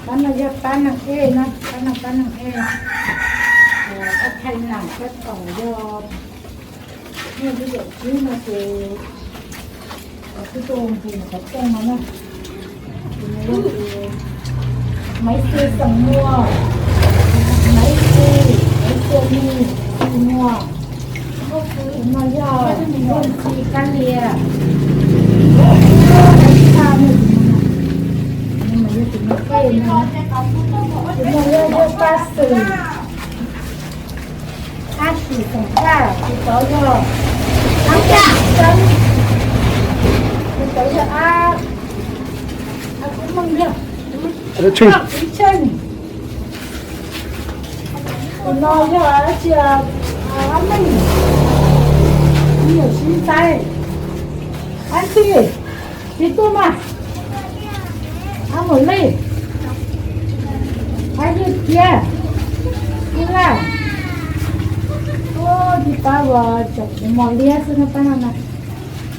Pab no yog pab neeg ej na, pab no pab neeg ej. Pab Thaj Nam tab tom yog, yog lub yawm tswb no ces twb tuaj mus qhov rooj no na. Maiv Xis Xeem Muas, Maiv Xis, Maiv Xis Nis, Xis Muas. Tus no yog Muas Xis Kab Lias. Tus no yog tus no, tus no yog Yaj Paj Xwm. Ab Xwm Xeem Txaj, tus tod yog Ab Xwm Xeem, tus tod yog Ab, Ab Kub Meej, Ab Kub Tsheej. Tus no yog dab tsi, Ab Meej, me nyuam Sib Ntxaib, Ab Ntxwg, tsis tuaj mas, Ab Mus Lej, Ab Yaj Kiab, Ab Laj, tsis pab uas tseem mos liab xwb no pab no na.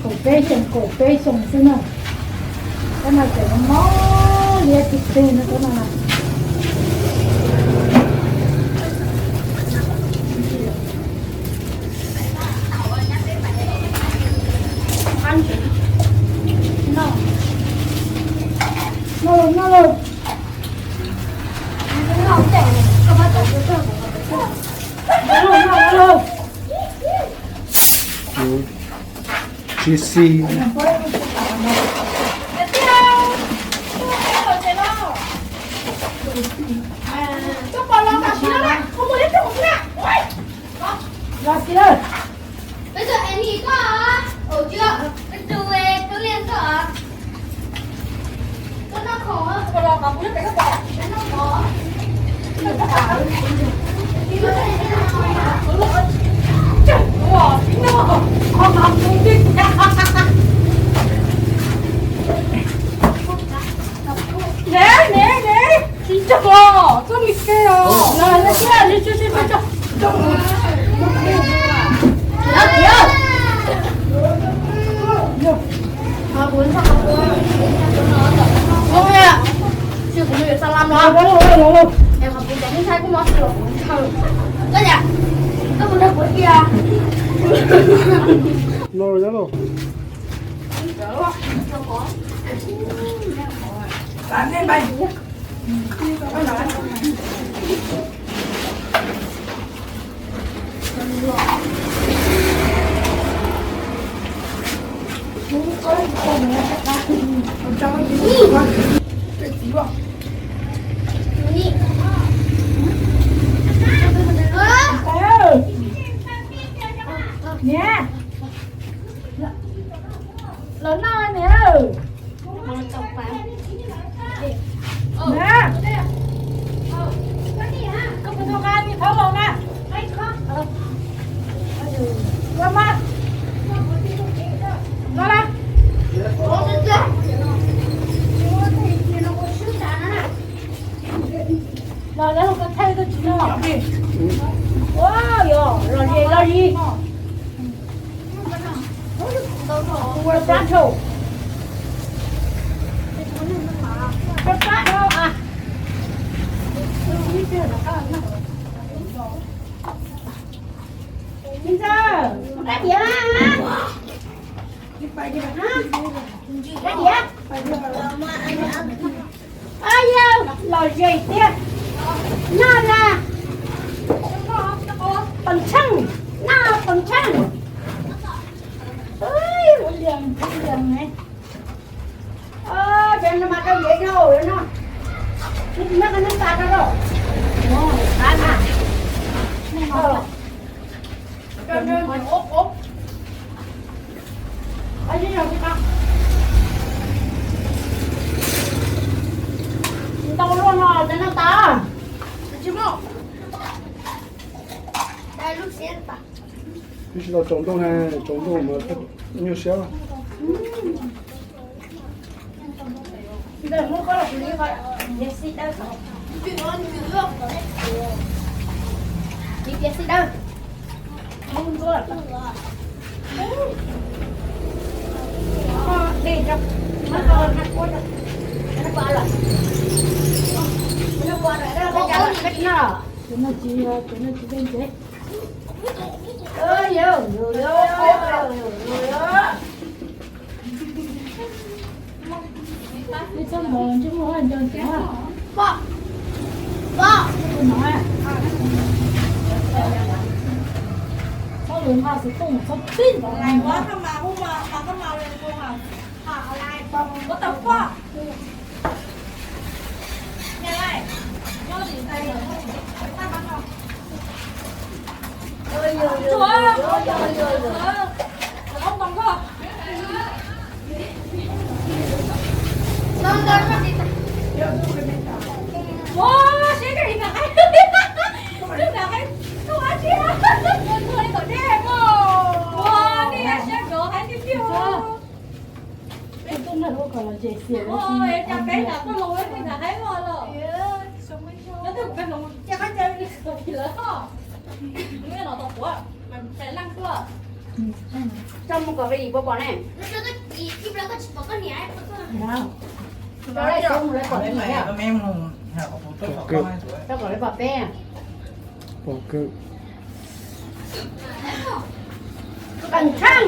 Kaum peb xyoos, kaum peb xyoos xwb na. Pab no tseem mos liab tiag tiag no pab no na. Noj lauj, noj lauj. Noj lauj, noj lauj. Tsis xis. Los xis lawm. Ne, ne, ne, tsis tso, txhob mi ke os. No, no. Niam, los noj niam. Koj puas tau nqa niag thaub los na? Los mas. Los na. Los lawv koj thaij koj tsis noj. Ua yog los ze los li. Ua rab rau. Ntxawg, kab diav, kab diav, yog los ze tiag, noj na, pes tsheej, noj pes tsheej. Cov no mas rau ntiav no no, neb tsis muab qhov neb tas rau lauj. Ntau luaj no cov no tas. Tsis tau tsaus ntuj ne, tsaus ntuj mas nyuaj siab. Cov no tsis, cov no tsis ntev ntev. Ib txoj npau ntsej muag nco ntxiv. Txhob lus nqa xov tooj txhob pib ntawd. Coj mus kom li puas pom ne? Coj kom li pom peb. Pom kawg. Pes tsheej.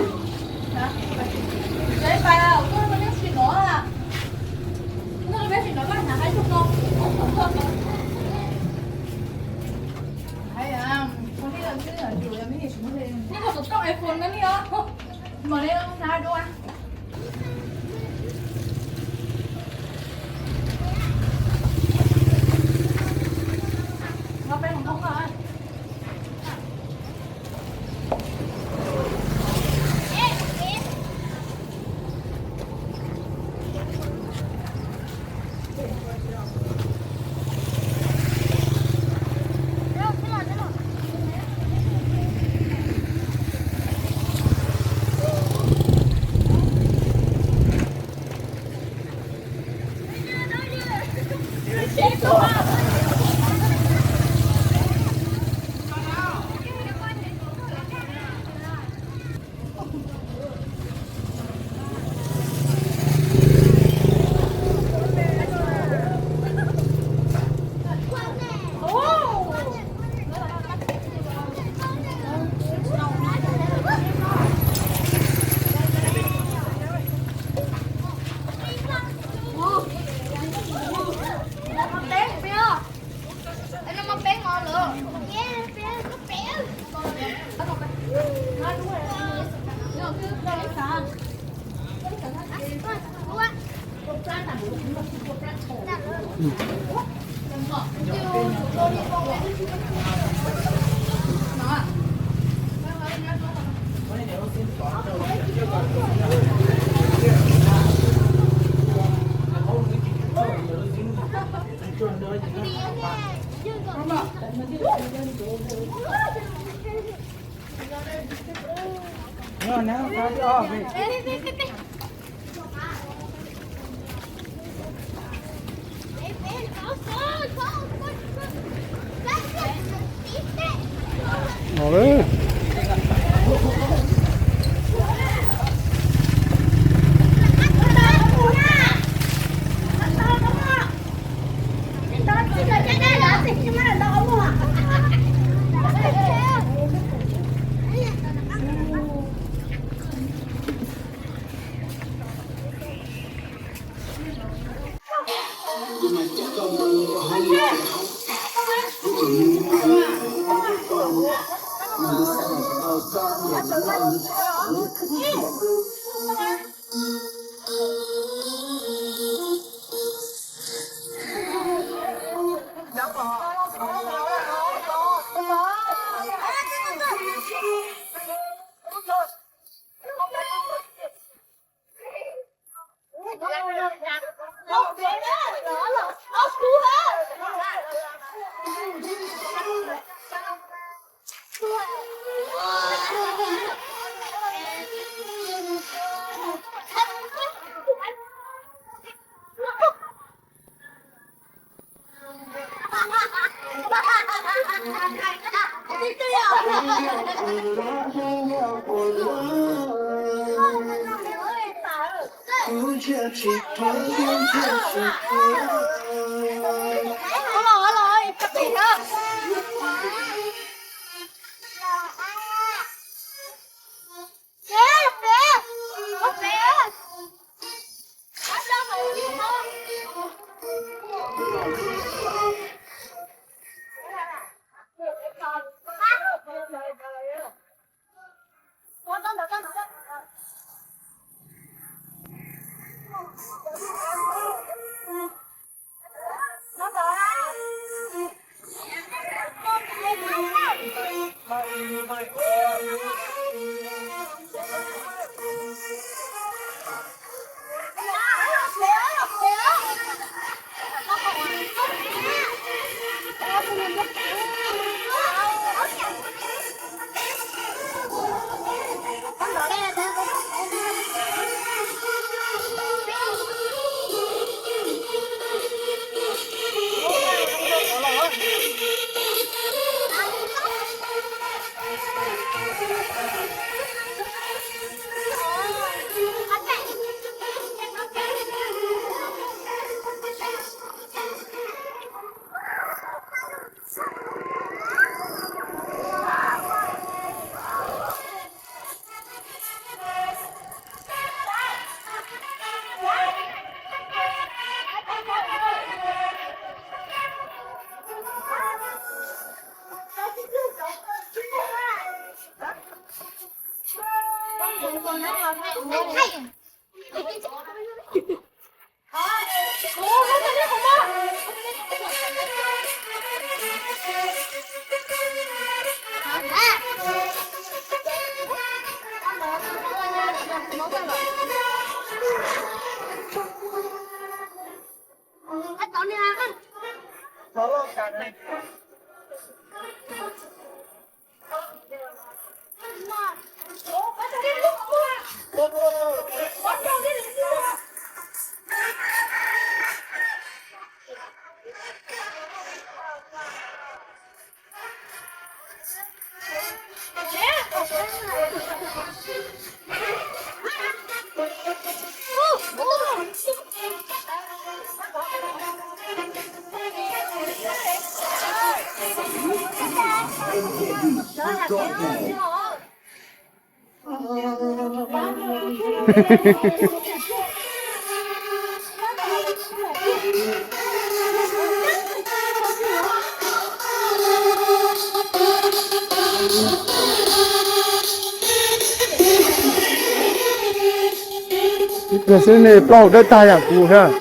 Ib pliag xwb nej plaub hau dawb tag yam kuv thiab.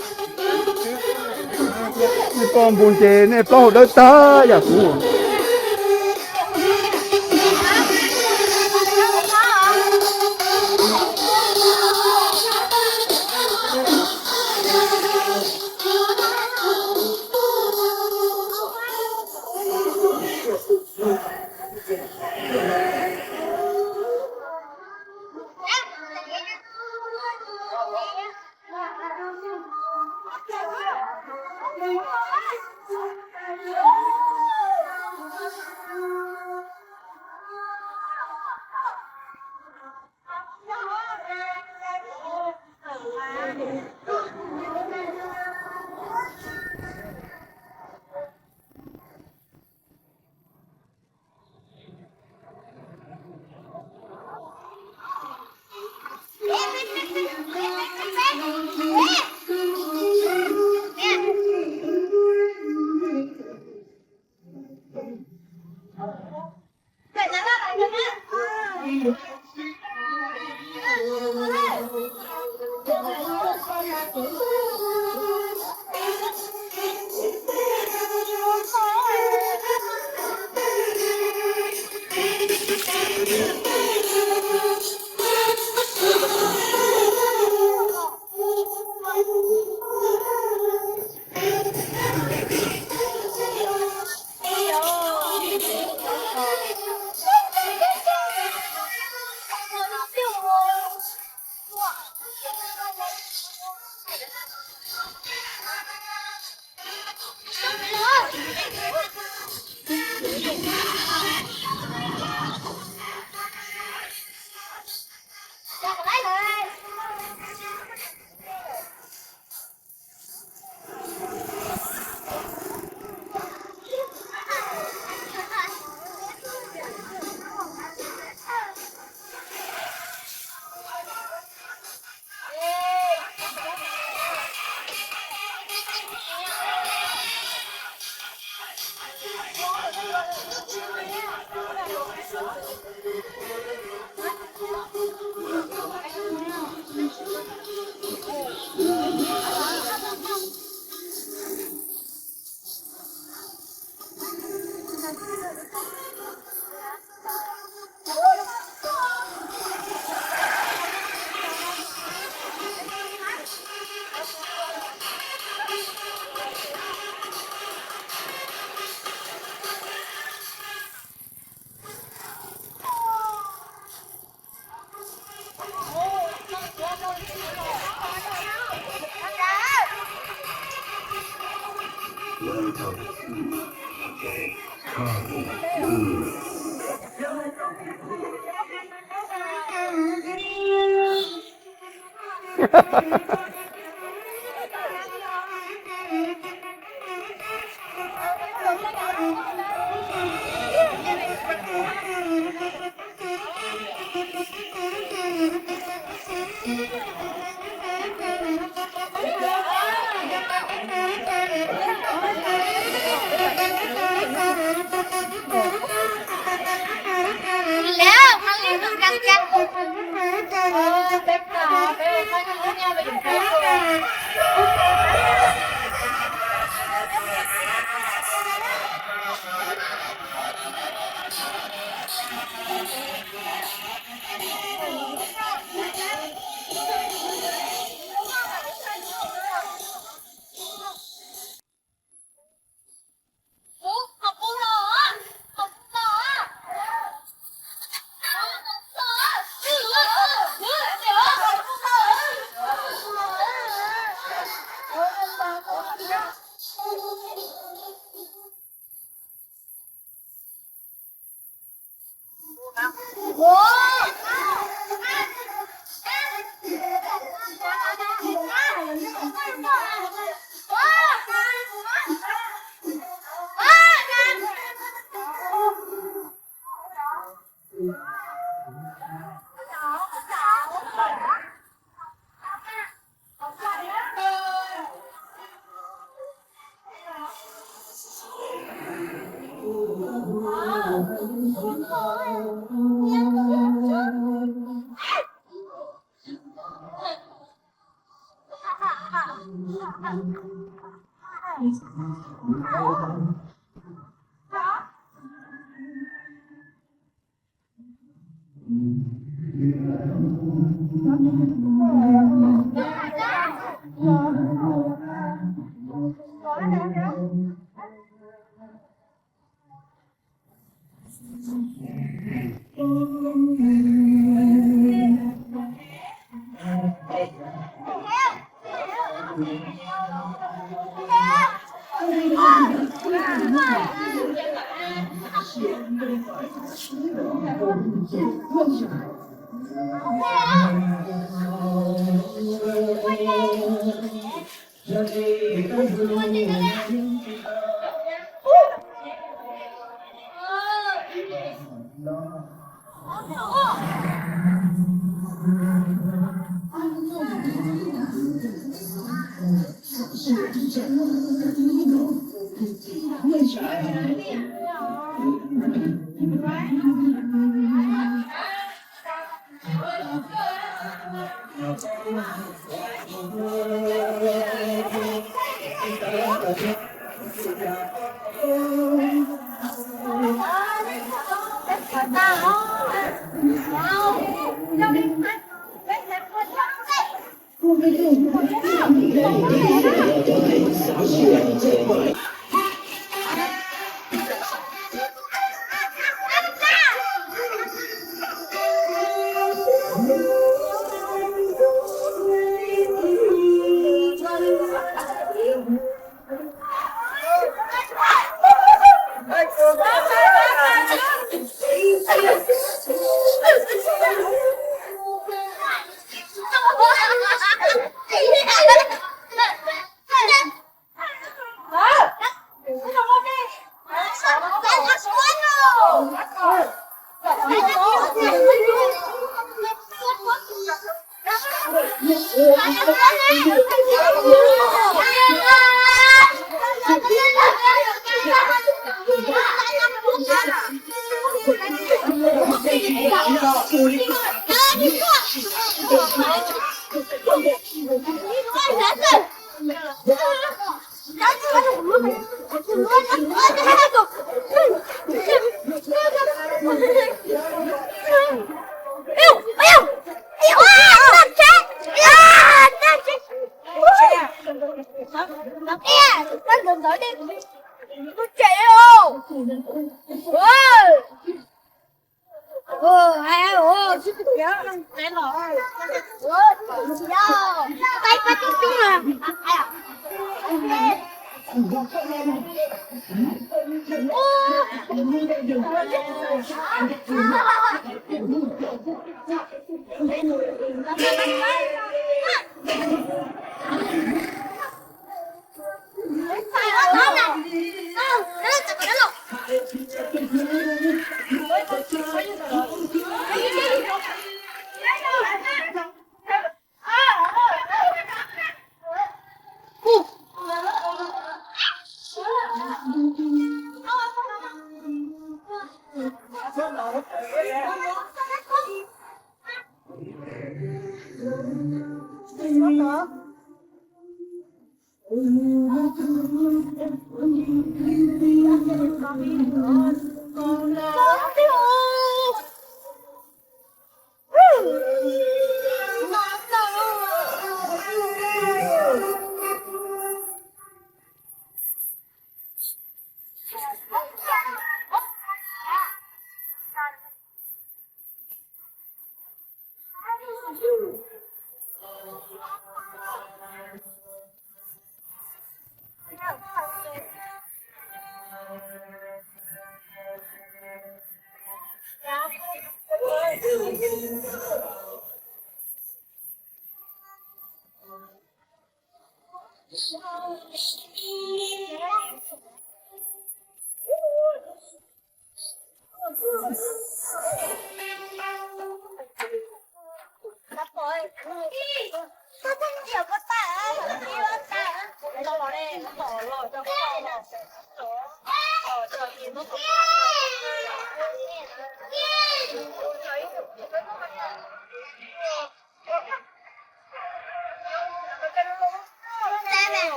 Nej plaub hau npus ces nej plaub hau dawb tag yam kuv.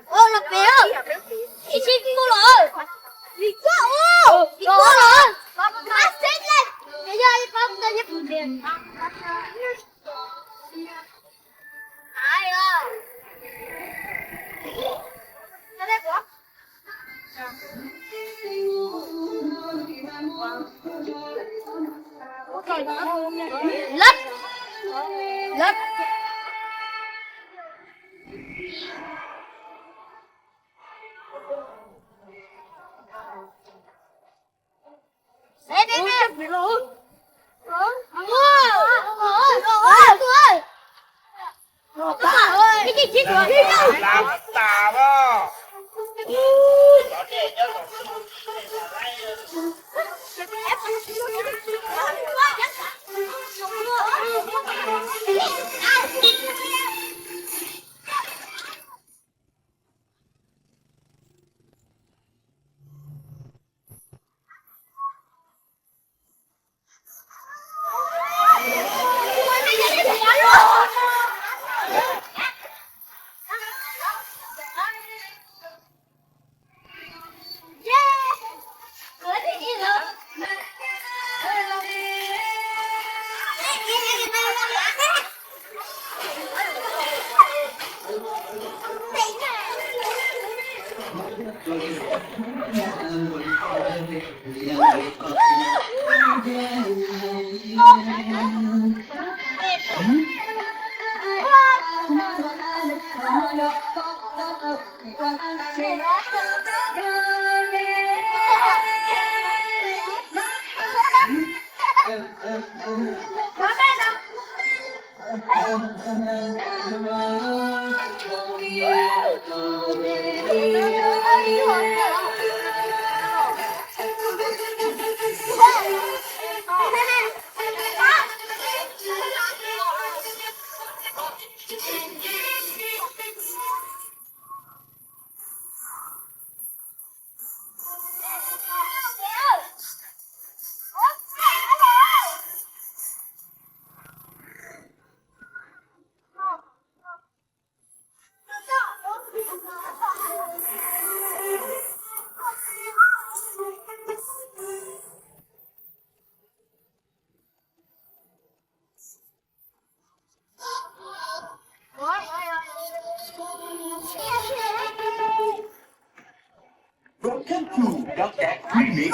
Ơ, los pem, ib sib kuj los, ib kuj los, ib kuj los, pab xeb na, yog ib pab ntawd. Lab, lab. Welcome to Dog Dash Remix.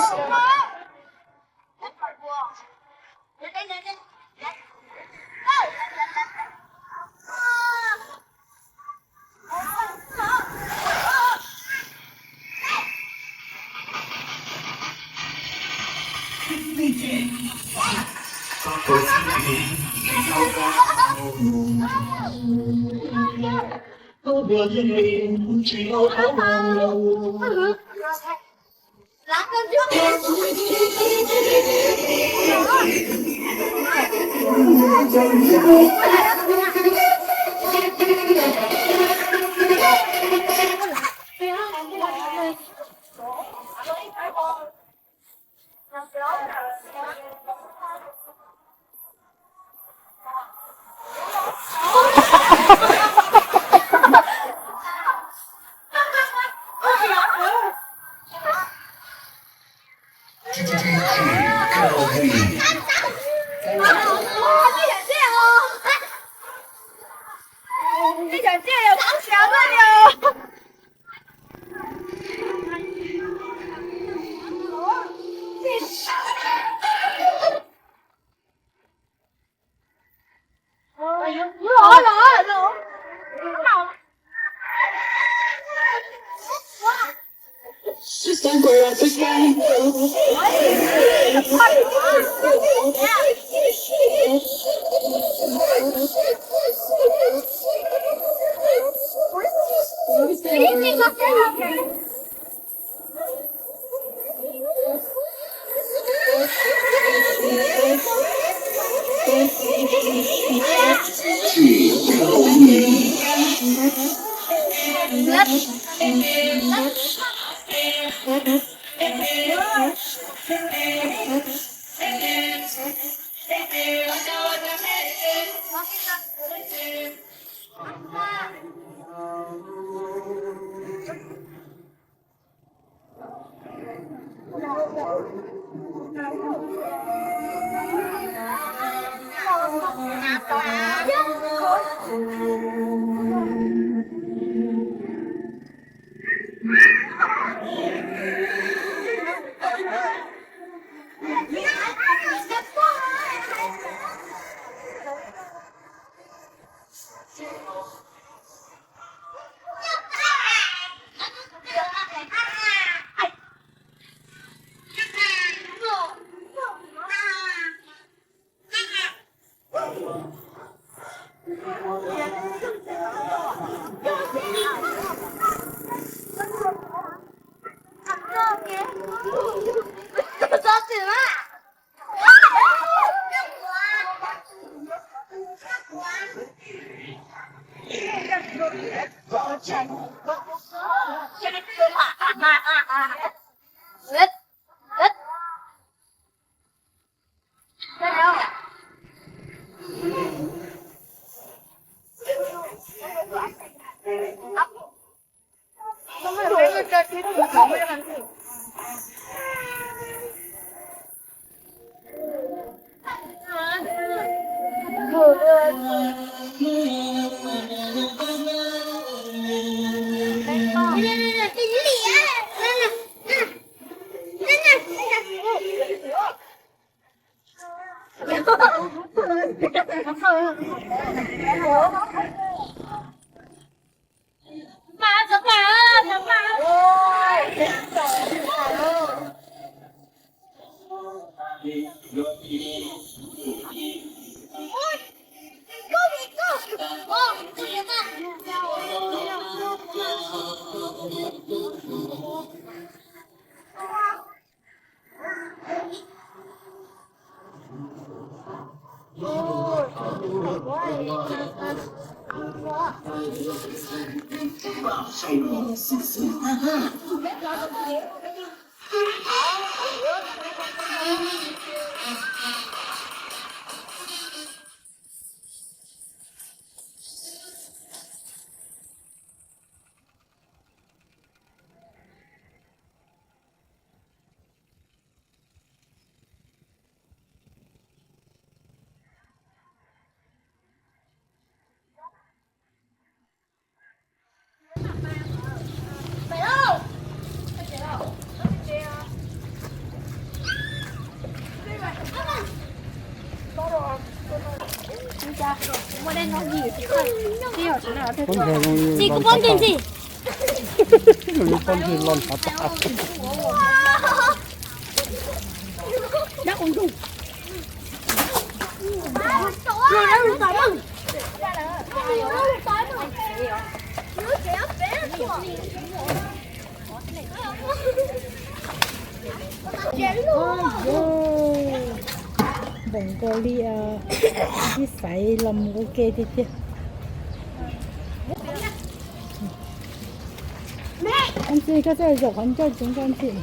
Tsis, kuv poob ntsej ntxiv. Kuv poob ntsej loj nrov tas. Npaum nkaus li ib xaiv los mus ua ke tiag tiag. Koj ntxim, koj txawj zaum qhov ncauj tsuv koj ntxim.